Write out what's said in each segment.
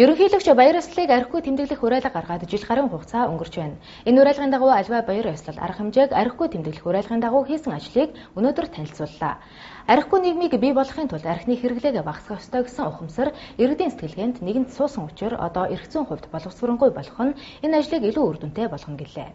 Ерөнхийлөгч баяр ёслолыг архигүй тэмдэглэх уриалга гаргаад жил гаруй хугацаа өнгөрч байна. Энэ уриалгын дагуу аливаа баяр ёслол арга хэмжээг архигүй тэмдэглэх уриалгын дагуу хийсэн ажлыг өнөөдөр танилцууллаа. Архигүй нийгмийг бий болгохын тулд архины хэрэглээг багасгах ёстой гэсэн ухамсар иргэдийн сэтгэлгээнд нэгэнд суусан учир одоо эрх зүйн хувьд боловсронгүй болох нь энэ ажлыг илүү үр дүнтэй болгоно гэлээ.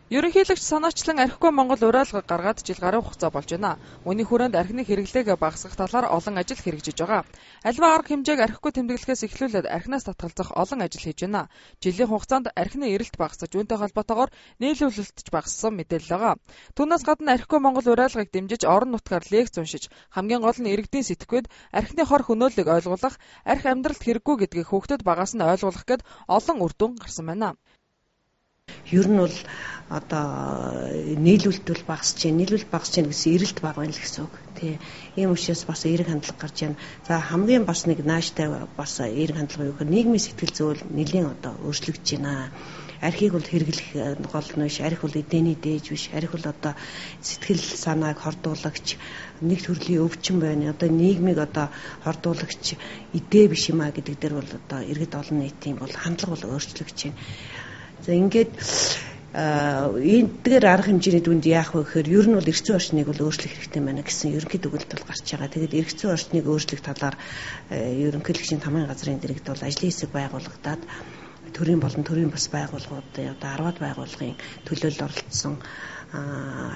Ерөнхийлөгч санаачлан архигүй Монгол уриалга гаргаад жил гаруй хугацаа болж байна. Үүний хүрээнд архины хэрэглээг багасгах талаар олон ажил хэрэгжиж байгаа. Аливаа арга хэмжээг архигүй тэмдэглэхээс эхлүүлээд архинаас татгалзах олон ажил хийж байна. Жилийн хугацаанд архины эрэлт багасаж, үүнтэй холбоотойгоор нийлүүлэлт ч багассан мэдээлэл байгаа. Түүнээс гадна архигүй Монгол уриалгыг дэмжиж орон нутгаар лекц уншиж, хамгийн гол нь иргэдийн сэтгхүйд архины хор хөнөөллийг ойлгуулах, архи амьдралд хэрэггүй гэдгийг хүүхдэд багаас нь ойлгуулах гээд олон үр дүн гарсан байна. Ер нь бол одоо нийлүүлэлт бол багасч байна. Нийлүүлэлт багасч байна гэсэн эрэлт бага байна л гэсэн үг. Тий. Ийм учраас бас эерэг хандлага гарч байна. За хамгийн бас нэг нааштай бас эерэг хандлага юу гэхээр нийгмийн сэтгэл зүйн нэлийн одоо өөрчлөгдөж байна. Архийг бол хэрэглэх гол нь биш, арх бол эдэний дээж биш, арх бол одоо сэтгэл санааг хордуулагч нэг төрлийн өвчин байна. Одоо нийгмийг одоо хордуулагч идэ биш юм а гэдэг дээр бол одоо иргэд олон нийтийн бол хандлага бол өөрчлөгдөж байна. За ингээд эдгээр арга хэмжээний дүнд яах вэ гэхээр ер нь бол эрх зүйн орчныг бол өөрчлөх хэрэгтэй байна гэсэн ерөнхий дүгнэлт бол гарч байгаа. Тэгээд эрх зүйн орчныг өөрчлөх талаар ерөнхийлөгчийн тамгын газрын дэргэд бол ажлын хэсэг байгуулагдаад төрийн болон төрийн бус байгууллагуудын одоо 10-аад байгууллагын төлөөлөл оролцсон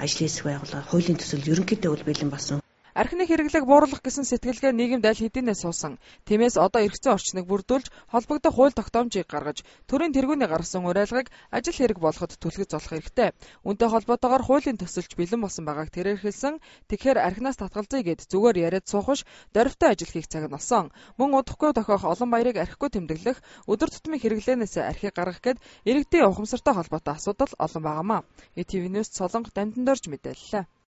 ажлын хэсэг байгууллага хуулийн төсөл ерөнхийдөө бол бэлэн болсон. Архины хэрэглээг бууруулах гэсэн сэтгэлгээ нийгэмд аль хэдийнэ суусан. Тиймээс одоо эрх зүйн орчныг бүрдүүлж, холбогдох хууль тогтоомжийг гаргаж, төрийн тэргүүний гаргасан уриалгыг ажил хэрэг болгоход түлхэж золох хэрэгтэй. Үүнтэй холбоотойгоор хуулийн төсөлч бэлэн болсон байгааг тэрээр хэлсэн. Тэгэхээр архинаас татгалзъя гэд зүгээр яриад суух биш, дорвитой ажил хийх цаг нь болсон. Мөн удахгүй тохиох олон баярыг архигүй тэмдэглэх, өдөр тутмын хэрэглээнээс архийг гаргах гээд иргэдийн ухамсартай холбоотой асуудал олон байгаамаа. ETV News Солонго Дамдандорж мэдээллээ.